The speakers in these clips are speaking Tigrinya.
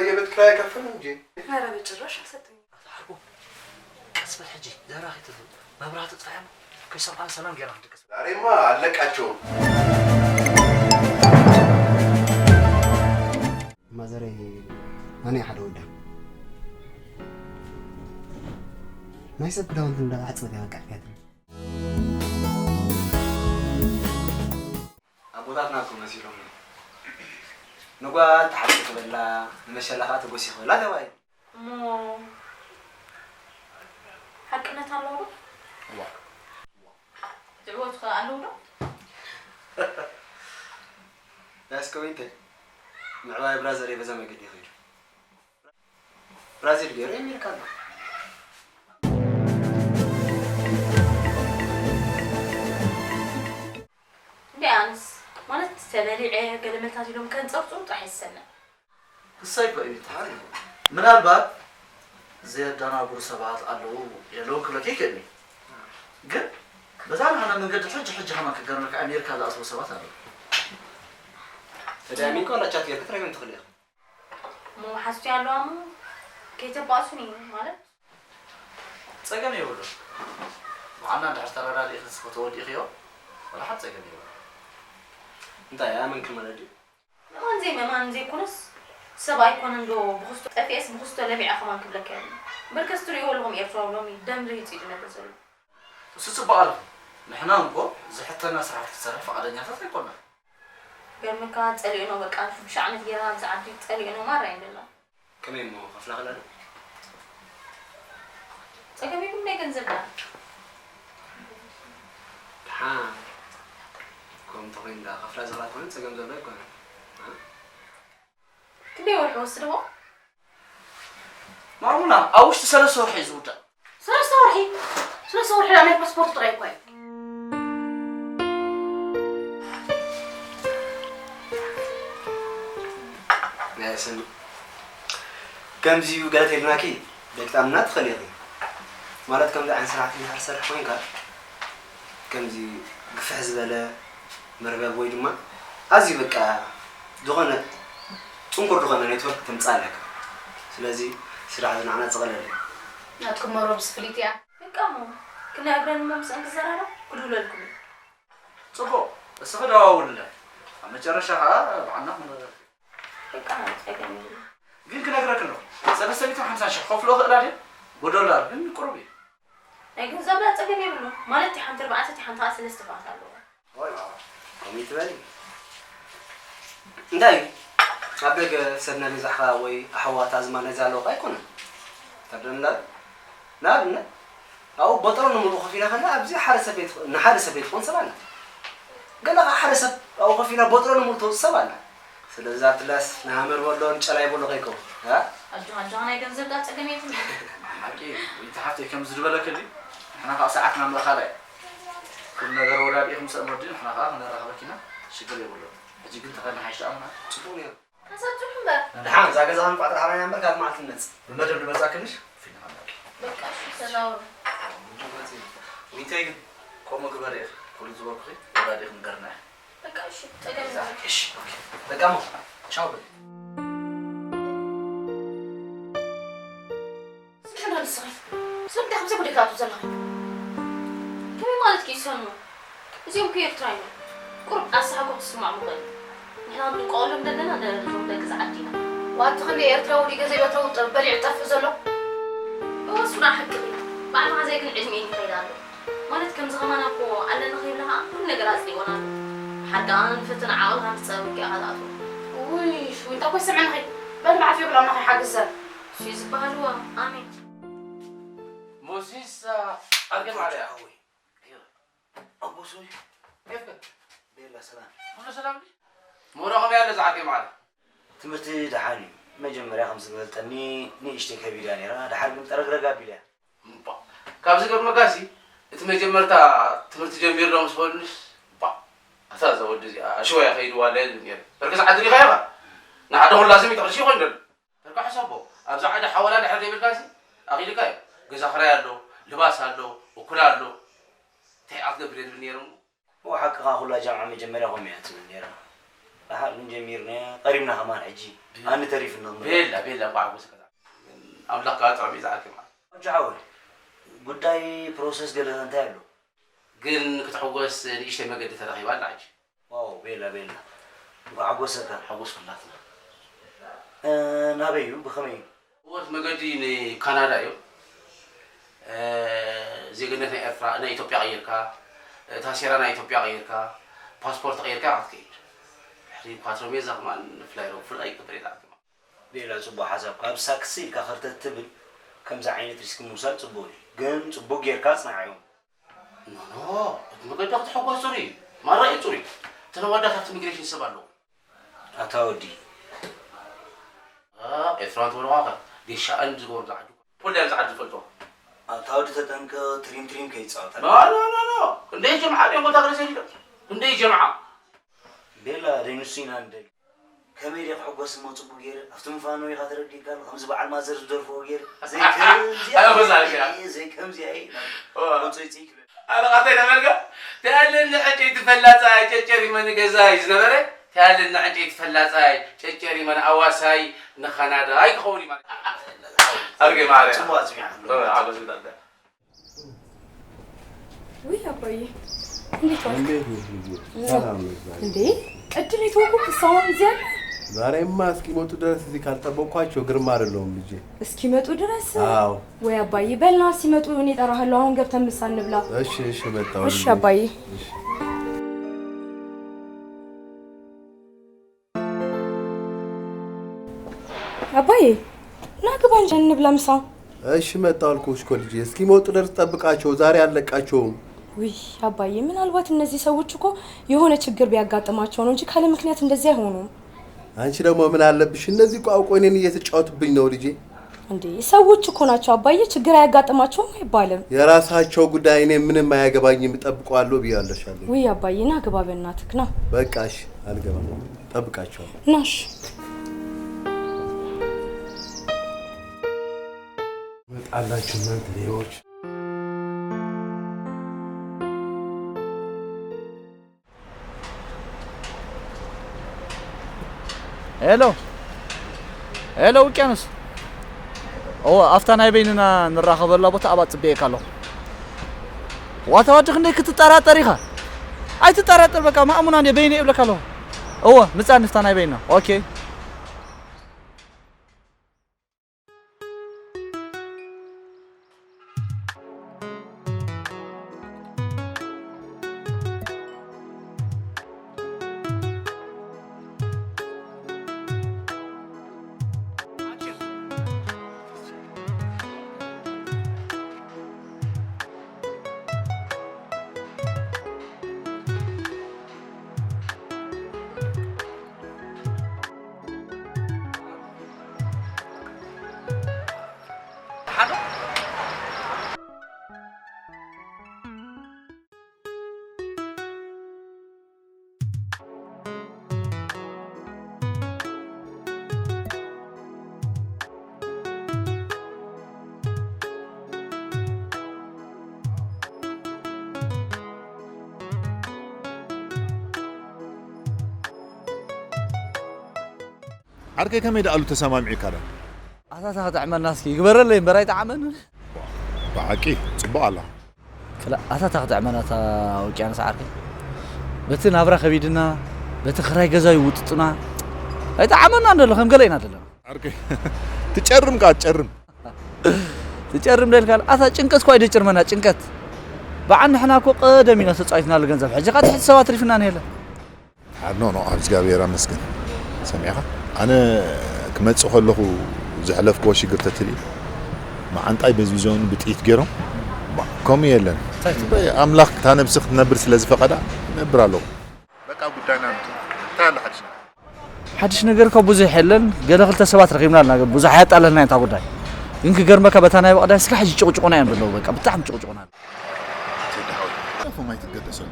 የቤት ኪራይ አይከፍልም እንጂ። ኧረ በጭራሽ አልሰጠኝም። ኣታ ሓርጎ፣ ቀስ በል ሕጂ፣ ዘራኺ ትፍል መብራህቲ ጥፋ እሞ ከይሰምዓና ሰላም ጌርና ክንድቅስ። ዛሬማ ኣለቃቸውም። ማዘረይ ኣነ ሓደ ወዳ ናይ ሰብ ክዳውንቲ እንዳ ዓጽበት እያ በቃ ሕያት። ኣቦታትና እኮ መሲሎም ንጓል ተሓቂ ክበላ ንመሸላ ከዓ ተጎሲ ክበላ ተባሂሉ። እሞ ሓቅነት ኣለዎ ዶ? እዋ ትዕወቱ ከ ኣለዉ ዶ? ያስከዊንተይ ምዕባይ ብራዘር በዛ መገዲ ይኸይዱ። ብራዚል ገይሩ ኣሜሪካ ኣሎ። እንደ ኣነስ ማለት ተበሊዐ ገለመልታት ኢሎም ከንፀርፅሩ ጥራሕ ይሰምዕ። እሳይ እኮ እዩ ተሓሪሙ። ምናልባት ዘየደናግሩ ሰባት ኣለዉ የለውን ክብለኪ ይክእል እዩ። ግን በዛ ንዓና መንገዲ ሕጂ ሕጂ ከማን ክገርመካ ኣሜሪካ ዝኣስቡ ሰባት ኣለዉ። ተዳሚንካ ዋላ ቻት ጌርካ ትረክብን ትኽእል ኢኻ። እሞ ሓዝቱ ኣለዋ እሞ ከይተባእሱኒ ማለት ጸገም የብሉን። ብዓና እንድሕር ተረዳዲእክንስ ከተወዲእኽዮ ዋላ ሓንቲ ጸገም የብሉን። እንታይ ኣመንኪ ማለት ድዩ? መማን ዘይመማን ዘይኮነስ ሰብ ኣይኮነን ዶ ብክስቶ ጠፊኤስ ብክስቶ ለሚዐ ከማን ክብለካ የብሉን። በርከስ ትሪእዎ ኣለኹም ኤርትራዊ ሎሚ ደም ርሂፅ እዩ ዝነብር ዘሎ። እሱ ጽቡቕ ኣለኹም። ንሕና እንኮ ዝሕተና ስራሕቲ ክትሰርሕ ፍቓደኛታት ኣይኮናን። ገርመካ ጸሊእኖ በቃ ሽዱሽተ ዓመት ጌራ ኣብዚ ዓዲ ጸሊእኖ ማራ እየ ደላ። ከመይ እሞ ከፍላ ክላ ዶ? ጸገም ይብሉ ናይ ገንዘብ ደኣ። ደሓን ከምኡ ተኾይኑ ደኣ ከፍላ ዝኽላ ተኾይኑ ጸገም ዘሎ ኣይኮነን። እ? ክንደይ ወርሒ ወስድዎ? ማሙና ኣብ ውሽጢ ሰለስተ ወርሒ እዩ ዝውዳእ። ሰለስተ ወርሒ ሰለስተ ወርሒ ናይ ፓስፖርት ጥራይ እኮ እዩ። ናይ ስም ከምዚ እዩ ገለ ተይልናኪ ደቂ ጣምና ትኽእል ኢኺ ማለት ከምዚ ዓይነት ስራሕቲ እንድሕር ትሰርሒ ኮይንካ ከምዚ ግፍሕ ዝበለ መርበብ ወይ ድማ ኣዝዩ በቃ ዝኾነ ጽንኩር ዝኾነ ኔትወርክ ተምጽእ ኣለካ። ስለዚ ስራሕ እዚ ንዓና ዝቐለለ እዩ። ናትኩም መርበብ ስፍሊት እያ። በቃ እሞ ክነግረን እሞ ምስአን ክዘራረብ ክድውለልኩም እዩ። ጽቡቕ እስኺ ደዋውልለን ኣብ መጨረሻ ኸኣ ብዓና ክንረዳድእ። በቃ ጸገም የብሉን። ግን ክነግረኪ ኣለኹ ሰለስተ ሚእትን ሓምሳን ሽሕ ክኸፍሎ እኽእል ድየ ብዶላር ግን ቅሩብ እዩ። ናይ ገንዘብ ደኣ ጸገም የብሉን ማለት እቲ ሓንቲ ኣርባዕተ እቲ ሓንቲ ኸኣ ሰለስተ ኳታ ኣለዎ። ዋላ ከምኡ ትበሊ እንታይ እዩ ኣብ ደገ ሰብ ናይ ገዛሕኻ ወይ ኣሕዋት ኣዝማድ ናይ ዝሃለወካ ኣይኮነን ተርደንዳ ንኣብነት ኣብኡ ቦጥሮ ንምልኡ ኮፍ ኢላ ከላ ኣብዚ ሓደ ሰብ ቤት ንሓደ ሰብ ቤት ትኾን ሰብ ኣላ ገለ ከዓ ሓደ ሰብ ኣብኡ ኮፍ ኢላ ቦጥሮ ንምልኡ ትወፅእ ሰብ ኣላ ስለዚ ኣብትላስ ንሃመር በሎ ንጨላይ በሎ ከይከውን ኣጆኻ ኣጆኻ ናይ ገንዘብ ደኣ ጸገም የብሉን። ሓቂ ዊንቲ ሓፍተይ ከምዚ ዝበለክሊ ንሕና ከዓ ሰዓትና ምእኻላ እዩ ኩሉ ነገር ወዳዲእኹም ሰእመዲ ንሕና ከዓ ክነራኽበኪና ሽግር የብሉን ሕጂ ግን ተኸድና ሓይሽ ኣምና ጽቡቕ ነይሩ። ኣሳብፅሑ እምበር። ደሓን እዛ ገዛ ክንቋጥራ ሓራይ እምበር ካልእ መዓልቲ ንመጽእ። ብመደብ ንመጻክንሽ ፊና ኣለኪ። በቃ እሺ ተዛወሩ። ዊንተይ ግን ከምኡ ግበሪ ኢኺ ኩሉ ዝበልኩኺ ወዳዲእኺ ንገርና ኢኺ። በቃ እሺ ጸገም የለን። እሺ ኦኬ በቃ እሞ ቻው በሊ። ስምዒ ዶ ንስኺ? ስለምንታይ ከምዚ ጉድ ኢኺ ትኣትዊ ዘለኺ? ከመይ ማለትኪ እዩ ሰኑ? እዚኦም እኮ ኤርትራውያን እዮም። ቁሩብ ጣሳ እኮ ክስምዖም ይኽእል እዩ። ንሕና ክንጥንቀቐሎም ዘለና ነዞም ደቂ እዚ ዓዲ ኢና። ዋእ እቲ ክንደይ ኤርትራዊ ድዩ ገንዘብ ኤርትራዊ በሊዑ ዝጠፍእ ዘሎ? እወ እሱ ደኣ ሓቅኺ። በዓል መሓዛይ ግን ዕድሚኤን ይኸይድ ኣሎ። ማለት ከምዚ ከማና እኮ ኣለና ከይብላ ከኣ ኩሉ ነገር ኣጽሊእወን ኣሎ። ሓቂ ኣነ ንፈትን ዓቕልኻን ትጸበብ እኮ ኢኻ ትኣትዎ። ውይ ሽዊንታ እኮ ይስምዕንኺ። በሊ መዓት የብላና ከይሓግዘን። እሱ እዩ ዝበሃል እወ። ኣሜን። ሞሲሳ ዓርከይ ማርያ ሓወይ። ኣቦሶይ። ኬፍከ? ቤላ ሰላም። ኩሉ ሰላም ድዩ? ሞራ ከመይ ኣሎ ዝዓርከይ መዓል? ትምህርቲ ደሓን እዩ። መጀመርያ ከም ዝገለጠኒ ንእሽተይ ከቢዳ ነይራ፣ ደሓር ግን ጠረግረግ ኣቢላ እያ። እምባ። ካብ ዝገርመካሲ እቲ መጀመርታ ትምህርቲ ጀሚሩ ዶ ምስ በሉኒስ እባ ኣታ እዛ ወዲ እዚኣ ኣሽወያ ከይድዋ ኣለ ዝብል ነይረ። በርከስ ዓዲ ሪኻዮ ኸ? ንዓ ኣነ ኩላ ስሚት ቅርሺ ይኾን ደሎ። ተርካ ሕሰቦ። ኣብዛ ዓዲ ሓወላ ድሕር ዘይብልካ ሲ ኣኺልካ እዩ። ገዛ ክራይ ኣሎ፣ ልባስ ኣሎ፣ እኩል ኣሎ። እንታይ ኣትገብር የድብል ነይሩ? እዎ ሓቅኻ ኩላ ጃምዓ መጀመርያ ከምኡ እያ ትብል ነይራ። ደሓር ግን ጀሚርና ቀሪብና ከማን ሕጂ ኣነ ተሪፍና እምበር። ቤላ፣ ቤላ እኳ ሓጎስ ከዛ። ኣምላኽ ከኣ ጥዑም እዩ ዝኣክል ማለት። ኣጆ ሓወይ፣ ጉዳይ ፕሮሰስ ገለ እንታይ ኣሎ? ግን ክትሕጎስ ንእሽተይ መገዲ ተረኺባ ኣላ ሕጂ። ዋው፣ ቤላ፣ ቤላ። እንኳዕ ሓጎሰካ። ሓጎስ ኩላትና። እ፣ ናበይ እዩ? ብኸመይ እዩ? እወ፣ እቲ መገዲ ንካናዳ እዩ። እ፣ ዜግነት ናይ ኤርትራ፣ ናይ ኢትዮጵያ ቀይርካ፣ እ፣ ታሴራ ናይ ኢትዮጵያ ቀይርካ፣ ፓስፖርት ቀይርካ ኢኻ ክትከይድ። ድሕሪ ኳትሮ ሜዛ ከማን ፍላይ ሮ፣ ፍላይ ክብር ኢላ ከማን። ቤላ፣ ጽቡቕ ሓሳብ። ካብ ሳክሲ ኢልካ ከርተት ትብል፣ ከምዚ ዓይነት ሪስክ ምውሳድ ጽቡቕ እዩ። ግን ጽቡቕ ጌርካ ጽንዓዮም። ኖ፣ ኖ፣ እቲ መገዲ ክትሕጎስ ጽሩይ እዩ። ማራ እዩ ጽሩይ። እተን ኣዋዳት ኣብቲ ኢሚግሬሽን ሰብ ኣለዉ። ኣታ ወዲ። ኣ፣ ኤርትራውያን ትብልዋ ኸ፣ ጌሻ ኣን ዝገብሩ ዝዓዱ። ኩሉ እዮም ዝዓዱ ዝፈልጥዎ። ኣታ ወዲ ተጠንቀ፣ ትሪም ትሪም ከይጻወት። ኖ፣ ኖ፣ ኖ፣ ኖ። ክንደይ ጀምዓ እዮም ቦታ ገለ ሰዲዶም? ክንደይ ጀምዓ? ቤላ፣ ደይ ንሱ ኢና ንደሊ። ከመይ ድየ ክሕጎስ እሞ ጽቡቕ ገይረ? ኣብቲ ምፋኖ ኢኻ ተረዲእካ ኣሎ። ከምዚ በዓል ማዘር ዝደርፍዎ ገይረ። ዘይከምዚ ኣነ መሳርያ። እየ፣ ዘይከምዚ እየ። እዋ። ቁጽጽ ይክበል። ኣነ ቃተይ ተመልከ፣ ተያለኒ ዕንጨይቲ ፈላጻይ ጨጨሪመ ንገዛይ ዝነበረ፣ ተያለኒ ዕንጨይቲ ፈላጻይ ጨጨሪመ ንኣዋሳይ ንኻናዳይ ክኸውን እዩ ማለት። ኣርገ ማርያ። ጽቡቕ ኣጽሚዓ። እዋ፣ ሓጎስ ይብላልካ። ውይ አባዬ፣ እንዴት ዋልክ? እንዴት ነሽ ልጄ? ሰላም ነው፣ ዛሬ እንዴ? ቅድም የተውኩት እስካሁን እዚህ አለ? ዛሬማ እስኪመጡ ድረስ እዚህ ካልጠበቅኳቸው ግርም አይደለሁም ልጄ። እስኪመጡ ድረስ? አዎ። ወይ አባዬ፣ በልና ሲመጡ እኔ እጠራሃለሁ። አሁን ገብተን ምሳ እንብላ። እሺ፣ እሺ፣ መጣሁ እሺ ልጄ። አባዬ። እሺ። አባዬ፣ ና ግባ እንጂ እንብላ ምሳ። እሺ፣ መጣሁ አልኩሽ እኮ ልጄ። እስኪመጡ ድረስ ጠብቃቸው፣ ዛሬ አልለቃቸውም። ውይ አባዬ፣ ምናልባት እነዚህ ሰዎች እኮ የሆነ ችግር ቢያጋጥማቸው ነው እንጂ ካለ ምክንያት እንደዚህ አይሆኑም። አንቺ ደግሞ ምን አለብሽ? እነዚህ እኮ አውቆ እኔን እየተጫወቱብኝ ነው ልጄ። እንዴ፣ ሰዎች እኮ ናቸው አባዬ፣ ችግር አያጋጥማቸውም አይባልም። የራሳቸው ጉዳይ፣ እኔ ምንም አያገባኝም፣ እጠብቀዋለሁ ብያለሻለሁ። ውይ አባዬ፣ ና ግባ በእናትህ ና። በቃ እሺ፣ አልገባም፣ እጠብቃቸዋለሁ። ና እሺ። መጣላችሁ እናንተ ሌቦች። ሄሎ፣ ሄሎ፣ ውቅያኖስ። እወ፣ ኣብታ ናይ በይንና ንራኸበላ ቦታ ኣብኣ ጽበየካ ኣለኹ። ዋታ ዋዲ ክንደይ ክትጠራጠር ኢኻ? ኣይትጠራጠር፣ በቃ ማእሙና እንደ በይነ እብለካ ኣለኹ። እወ፣ ምጻ ንፍታ ናይ በይንና። ኦኬ። ዓርከይ ከመይ ደኣሉ ተሰማሚዑካ ዶ? ኣታ እታ ክጥዕመና እስኪ ግበረለይ እምበር ኣይጠዓመንን። ብሓቂ ጽቡቕ ኣላ። ክላ-፣ ኣታ እታ ክጥዕመና እታ ውቅያኖስ ዓርከይ። በቲ ናብራ ከቢድና፣ በቲ ክራይ ገዛ ይውጥጡና። ኣይጠዓመናን ደሎ፣ ከም ገለ ኢና ዘለና። ዓርከይ፣ ትጨርም ከኣ ትጨርም። ትጨርም ደልካ፣ ኣታ ጭንቀት እኮ ኣይደጭርመና፣ ጭንቀት። በዓል ንሕና እኮ ቀደም ኢና ተጻዊትናሉ ገንዘብ፣ ሕጂ ከኣ ትሕቲ ሰባት ትሪፍና ንሄለ። ሓድኖ ነው ኣብ እግዚኣብሔር ኣመስግን። ሰሚዕኻ? ኣነ ክመጽእ ከለኹ ዘሕለፍክዎ ሽግር ተትርኢ፣ መዓንጣይ በዝቢዞኒ ብጥይት ገይሮም፣ ባ-፣ ከምኡ የለን። እንታይ ትብል? ኣምላኽ እታ ነብሲ ክትነብር ስለ ዝፈቐዳ፣ እነብር ኣለኹ። በቃ ጉዳይና ንቱ። እንታይ ኣሎ ሓድሽ ነገር? ሓድሽ ነገር እኮ ብዙሕ የለን። ገለ ክልተ ሰባት ረኺብና ኣለና፣ ግን ብዙሕ ኣያጣለልና እታ ጉዳይ። ግን ክገርመካ በታ ናይ በቐዳይ እስከ ሕጂ ጭቕጭቑና እዮም ዘለዉ፣ በቃ ብጣዕሚ ጭቕጭቑና። ቴዲ ሓወይ፣ ጠፎም ኣይትገደሰሉ።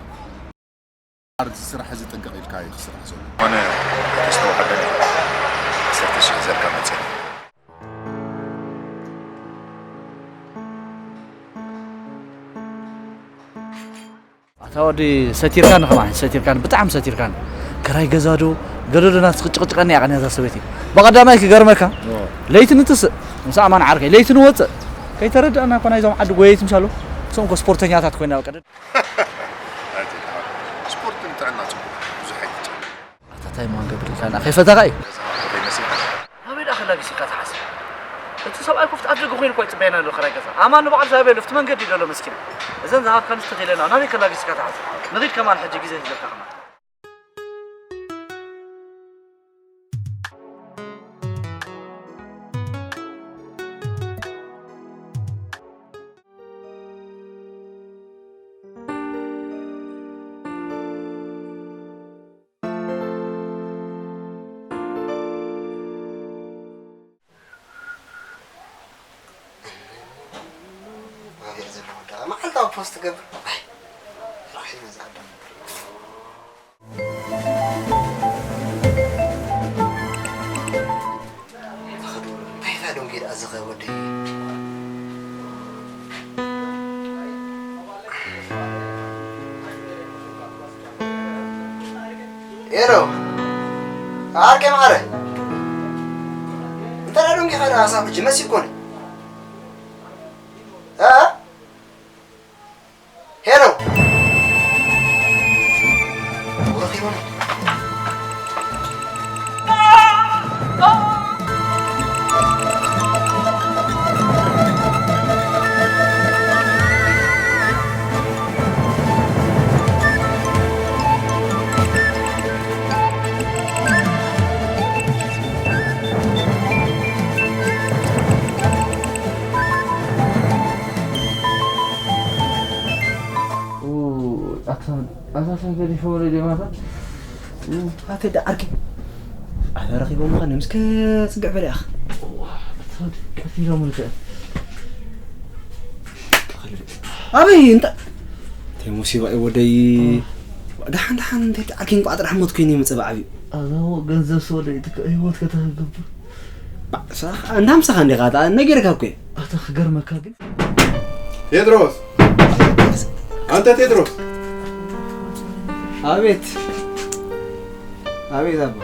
ኣር-፣ እዚ ስራሕ እዚ ጥንቅቕ ኢልካ እዩ ክስራሕ ዘሎ። ኮነ ተስተውዓለኒ። ወዲ ሰቲርካኒ፣ ከማን ሰቲርካኒ፣ ብጣዕሚ ሰቲርካኒ። ከራይ ገዛ ዶ ገለ ዶ ናት ክጭቕጭቐኒ እያ ቀንያ እዛ ሰበይቲ። ብቐዳማይ ክገርመካ፣ ለይቲ ንትስእ ምስ ኣማን ዓርከይ፣ ለይቲ ንወፅእ። ከይተረዳእና እኮ ናይዞም ዓዲ ጎየይቲ ምሻሉ። እሶም እኮ ስፖርተኛታት ኮይና ቀደድ። ስፖርት ንጥዕና ፅቡቅ፣ ብዙሕ ኣይትጨነቅ። ኣታ ታይ ማን ገብር ኢልካና ከይፈተኻ እዩ። ገዛ ማዕቆ ከይመሲልካ። ናበይ ደኣ ከላጊስካ ትሓስብ? እቲ ሰብኣይ ኮፍቲ ኣፍ ደገ ኮይኑ እኮ ይፅበየና ኣሎ ከራይ ገዛ። ኣማን ንባዕሉ ሳበይ ኣሎ፣ ኣብቲ መንገዲ እዩ ዘሎ መስኪን። እዘን ዝሃብካንስ ተተኺለና፣ ናበይ ከላጊስካ ትሓስብ? ንኺድ ከማን ሕጂ ግዜ ሂዘካ ከማን። መዓልታዊ ፖስት ትገብር። ኣይ፣ ራሒ ነዛ ኣዳም። እንታይ እታ ደንጊ ደኣ ዝኸ ወደይ? ኤሮ፣ ዓርከይ መዓረ። እንታይ ደኣ ደንጊኻ ደኣ ሳብ ሕጂ መሲኮኒ? እ? ሄሎ። ኣታ ገዲፈ ወለዲ ማታ። ኣተ ደዓርኪ ኣበረኺቦም ምዃን ምስ ከጽግዕ በሊኣኽ። ቀቲሎም ልከ ኣበይ እንታ እንታይ ሙሲባ እዩ ወደይ። ደሓን ደሓን እንታይ ደዓርኪ እንቋዕ ጥራሕ ሞት ኮይኑ ይመጸ ብዓብዩ። ኣዛዎ ገንዘብ ስወደ ህይወት ከተገብር እንዳ ምሳኻ እንዲኻ ነጊርካ እኮ ኣታ ክገርመካ ግን ቴድሮስ፣ ኣንተ ቴድሮስ። ኣቤት ኣቤት ኣባ።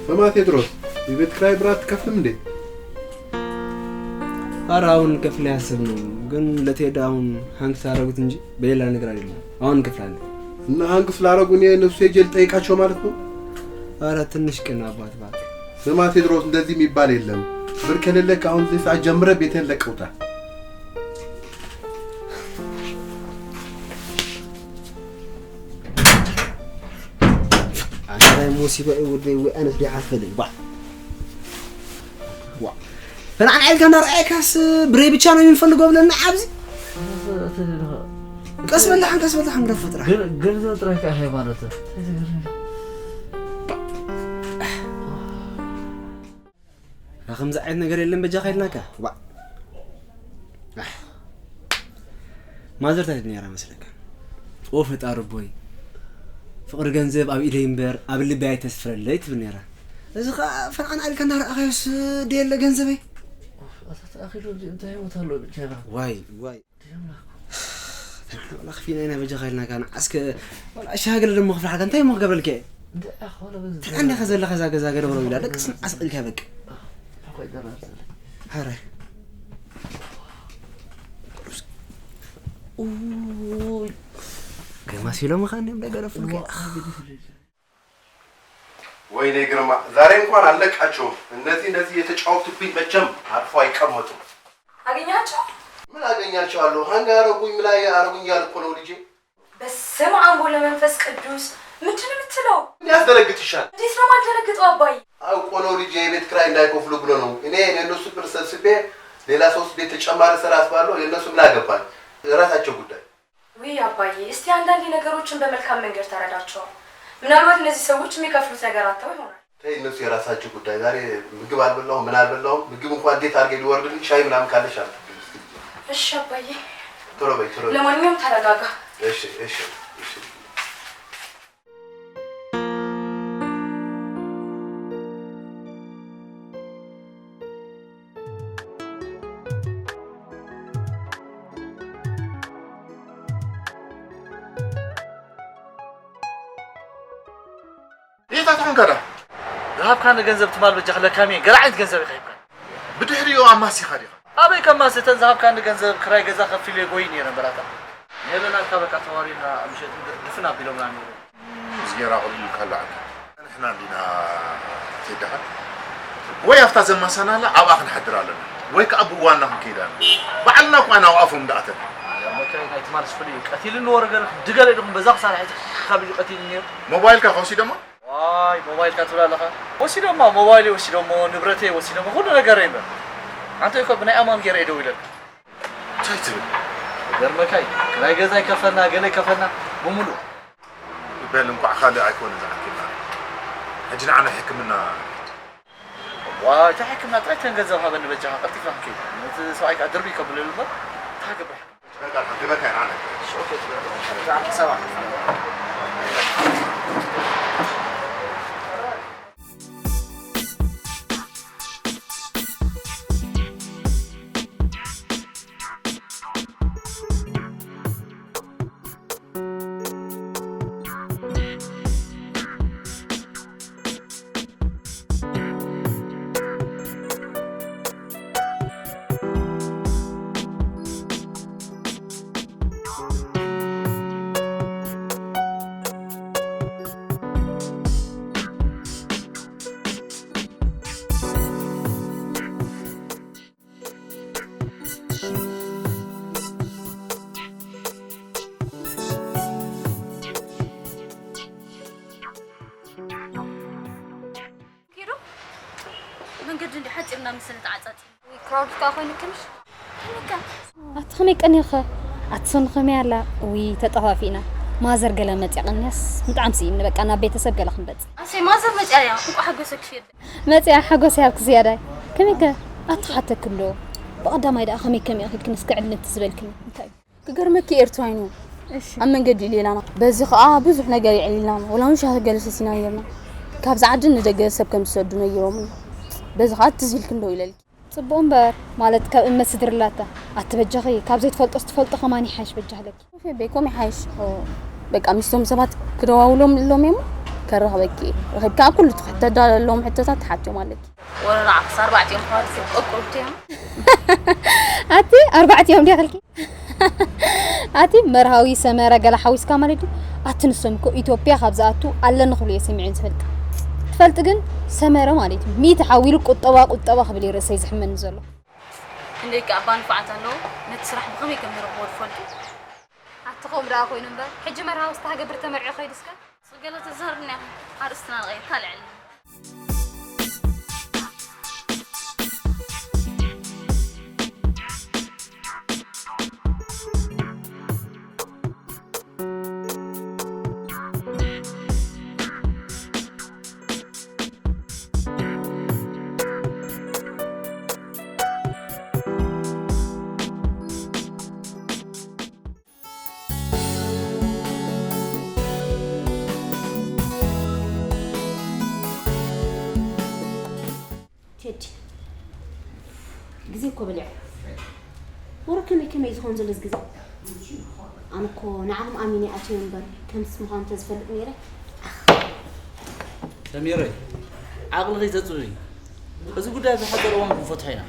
ስማ ቴድሮስ፣ የቤት ክራይ ብር አትከፍልም እንዴ? ኧረ አሁን እንከፍል ያሰብነው ግን ለቴዲ አሁን ሀንግ ታረጉት እንጂ በሌላ ነገር አይደለም። አሁን እንከፍላለን። እና ሀንግ ስላረጉ እኔ እነሱ ሄጄ ልጠይቃቸው ማለት ነው? ኧረ ትንሽ ቅን አባት እባክህ። ስማ ቴድሮስ፣ እንደዚህ የሚባል የለም። ብር ከሌለክ አሁን እዚህ ሰዓት ጀምረህ ቤትህን ለቀህ ውጣ። ኣንታይ ሙሲባ እዩ ወደይ ወይ ኣነስ ዲሓ ትፈልጥ ባ ዋ ፈንዓን ዓይልካ እንዳረኣየካስ ብሬ ብቻ ነው የምንፈልገው ብለና ኣብዚ ቀስ በል ደሓን ቀስ በል ደሓን ግደፎ ጥራሕ ገንዘብ ጥራይ ከዓ ሃይማኖት ከምዚ ዓይነት ነገር የለን በጃኻ ኢልናካ ዋ ማዘር ታይ ነራ መስለካ ኦ ፈጣሪ ቦይ ፍቕሪ ገንዘብ ኣብ ኢደይ እምበር ኣብ ልቢ ኣይተስፍረለይ ትብል ነራ እዚ ኸዓ ፈንዓን ኣልካ እናረኣኻዮስ ደየለ ገንዘበይ ኣኺሉ እንታይ ህይወት ኣሎ ብቻ ዋይ ዋይ ወላ ክፊና ኢና በጃኻ ኢልና ካን ዓስከ ወላ ሻሃ ገለ ደሞ ክፍልሓልካ እንታይ እሞ ክገብረልካ እየ እንታይ እንዲኻ ዘለኻ እዛ ገዛ ገደብሮ ኢላ ደቅስ ዓስቕ ኢልካ በቂ ሓራይ ገማሲሎም ኻን እዮም ደገረፉልካ ወይኔ ግርማ፣ ዛሬ እንኳን አልለቃቸውም። እነዚህ እንደዚህ የተጫወቱብኝ መቼም አርፎ አይቀመጡም። አገኛቸው? ምን አገኛቸዋለሁ? ሀንግ አረጉኝ፣ ምን አረጉኝ እያልኩ ነው ልጄ። በስመ አብ ወወልድ ወመንፈስ ቅዱስ። ምንድን ነው የምትለው? ምን ያስደነግጥሻል? እንዴት ነው የማልደነግጠው አባዬ? አውቆ ነው ልጄ የቤት ክራይ እንዳይከፍሉ ብሎ ነው። እኔ ለእነሱ ብር ሰብስቤ ሌላ ሶስት ቤት ተጨማሪ ስራ ስላለው የእነሱ ምን አገባኝ? የራሳቸው ጉዳይ። ውይ አባዬ፣ እስቲ አንዳንዴ ነገሮችን በመልካም መንገድ ተረዳቸው። ምናልባት እነዚህ ሰዎች የሚከፍሉት ነገር አጥተው ይሆናል። ተይ፣ እነሱ የራሳቸው ጉዳይ። ዛሬ ምግብ አልበላሁም፣ ምን አልበላሁም። ምግብ እንኳን እንዴት አድርጌ ሊወርድልኝ፣ ሻይ ምናምን ካለሽ አምጥልኝ እስኪ። እሺ አባዬ። ቶሎ በይ፣ ቶሎ በይ። ለማንኛውም ተረጋጋ። እሺ፣ እሺ፣ እሺ። ኣታ ኾንካ ዳ? ዝሃብካኒ ገንዘብ ትማል በጃ ክለካሚ ገለ ዓይነት ገንዘብ ኢኻ ሂብካኒ። ብድሕሪኡ ኣማሲኻ ዲኻ? ኣበይ ከማሲ እተን ዝሃብካኒ ገንዘብ ክራይ ገዛ ከፊለ ጎይ ነይረ በራታ። ንየለናልካ በቃ ተዋሪድና ምሸት ድፍን ኣቢሎምና ነይሩ። ዝጌራ ቁልል ካላ ኣንተ። ንሕና እንዲና ተይደሓን ወይ ኣብታ ዘማሳናላ ኣብኣ ክንሓድር ኣለና ወይ ከዓ ብእዋንና ክንከይድ ኣለና። ባዕልና እኳ ኢና ኣብኣፎም እንዳኣተና። መካይ ናይ ትማል ስፍሪ ቀቲልኒ ወረ ገርፍ ድገለ ኢኹም በዛ ክሳራ ሕጂ ካብ ኢሉ ቀቲልኒ ነይሩ። ሞባይልካ ከወሲዶሞ? ዋይ ሞባይልካ ትብል ኣለኻ። ወሲዶማ ሞባይል ወሲዶሞ ንብረተይ ወሲዶሞ ኩሉ ነገር ይበል። ኣንተ እኮ ብናይ ኣማን ገይረ ደው ኢለካ። እንታይ ትብል? ገርመካይ ክራይ ገዛ ይከፈልና ገለ ይከፈልና ብምሉእ። በል እንኳዕ ካልእ ኣይኮነ ዝዓኪልና። ሕጂ ንዓና ሕክምና። ዋይ እንታይ ሕክምና ጥራይ ተን ገንዘብ ሃበኒ በጃኻ ቀልጢፍና ክንከይድ። ነቲ ሰብኣይ ከዓ ድርቢ ከብለሉ እምበር እንታይ ክገብር ሕክምና? በቃ ግበካ ኢና። ኪዱ መንገዲ እንዲ ሓፂርና ምስ ንተዓፃፂ ክራውድ ከዓ ኮይኑ ክንሽ ከመይ ከ ኣቲ ከመይ ቀኒኸ ኣቲ ሰኑ ከመይ ኣላ ውይ ተጠፋፊእና ማዘር ገለ መፅያ ቀንያስ ምጣዕም ስኢኒ በቃ ናብ ቤተሰብ ገለ ክንበፅእ ኣሰይ ማዘር መፅያ እያ እንቋ ሓጎሰክሽ የለ መፅያ ሓጎስ ያብክ ዝያዳይ ከመይ ከ ኣቲ ሓተክሎ ብቐዳማይ ደኣ ከመይ ከመይ ኺድክን እስከ ዕልልቲ ዝበልክን እንታይ እዩ ክገርመኪ ኤርትራዊ ነው። እሺ። ኣብ መንገዲ ሌላና በዚ ኸኣ ብዙሕ ነገር የዕሊልና ወላ ምሽ ገለ ሰሲና ነርና ካብዚ ዓዲ ንደገ ሰብ ከም ዝሰዱ ነጊሮምና በዚ ኸኣ ትዝ ኢልኪ እንዶ ኢለልኪ ጽቡቕ እምበር ማለት ካብ እመ ስድርላታ ኣቲ በጃኺ ካብ ዘይትፈልጦ ስትፈልጦ ኸማን ይሓይሽ በጃኽለኪ ኦኬ ቤኮም ይሓይሽ በቃ ሚስቶም ሰባት ክደዋውሎም ኢሎም እሞ ከረኽበኪ ረኺብካ ኩሉ ትሕተዳለዎም ሕቶታት ትሓትዮም ኣለኪ ወረራ ዓክስ ኣርባዕቲኦም ከዋት ክቆቁ እዮም ኣቲ ኣርባዕቲኦም ዲያ ከልኪ ኣቲ መርሃዊ ሰመረ ገላ ሓዊስካ ማለት ድዩ ኣቲ ንሶም እኮ ኢትዮጵያ ካብ ዝኣቱ ኣለኒ ክብሉ እየ ሰሚዐን ዝፈልጥ ትፈልጥ ግን ሰመረ ማለት እዩ ሚእቲ ሓዊሉ ቁጠባ ቁጠባ ክብል እዩ ርእሰይ ዝሕመኒ ዘሎ ክንደይ ከኣ ባንፍዓት ኣለዎ ነቲ ስራሕ ብኸመይ ከም ንረኽቦ ዝፈልጡ ኣቲ ከምኡ ደኣ ኮይኑ እምበር ሕጂ መርሃዊ ዝተሃገብር ተመርዒ ከይዱ እስከ ስገለ ተዛርብና ኣርእስትና ንቐይር ካልዕ ቴዲ ግዜ እኮ በሊዑ ወረ ከመይ ከመይ ዝኸውን ዘሎ ግዜ ኣነ እኮ ንዓኹም ኣሚነ ኣትዮ እምበር ከምስ ምዃኑ ተዝፈልጥ ነይረ ሰሚረይ ዓቕሊ ከይተፅብብኝ እዚ ጉዳይ ብሓፂር እዋን ክንፈትሖ ኢና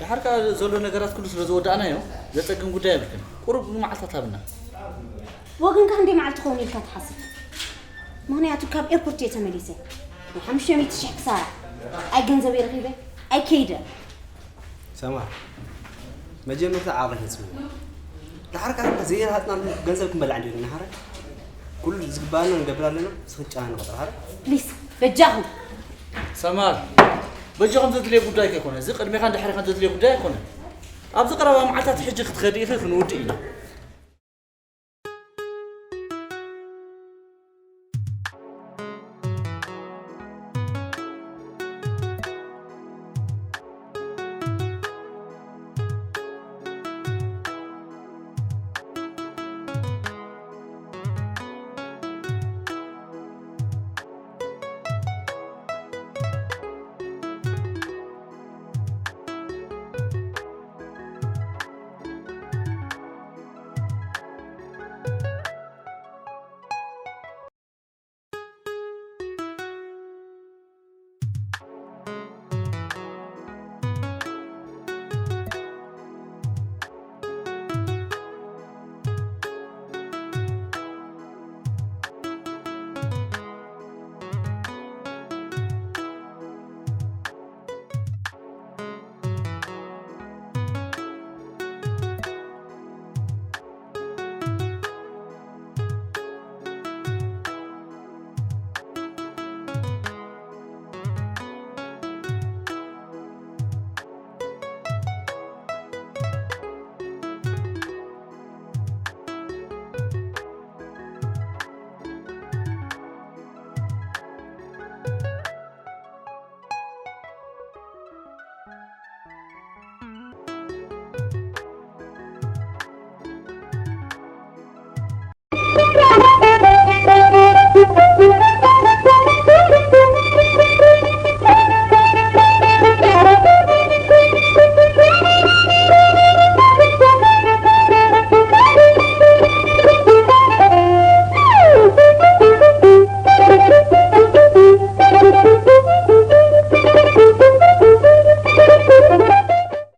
ድሓር ከዓ ዘሎ ነገራት ኩሉ ስለ ዝወዳእናዮ ዘፀግም ጉዳይ የብልክን ቁሩብ መዓልታት ሃብና ብወገንካ ክንደይ መዓልቲ ክኸውን ኢልካ ትሓስብ ምኽንያቱ ካብ ኤርፖርት እየ ተመሊሰ ናይ ሓሙሽተ ሚእቲ ሽሕ ክሳራ ኣይ ገንዘበይ ረኺበ ኣይ ከይደ ሰማር መጀመርታ ዓቕሊ ተፅብብና ድሓር ከዓ ዘይረሃፅናሉ ገንዘብ ክንበልዕ እንዲና ሓረ ኩሉ ዝግባኣና ንገብር ኣለና ንስኺ ጨናንቆ ጥራሕ ሓረ ፕሊስ በጃኹም ሰማር በጃኹም ዘድልየ ጉዳይ ከይኮነ እዚ ቅድሜኻን ድሕሬኻን ዘድልየ ጉዳይ ኣይኮነን ኣብዚ ቀረባ መዓልታት ሕጂ ክትኸዲ ኢኺ ክንውድእ ኢና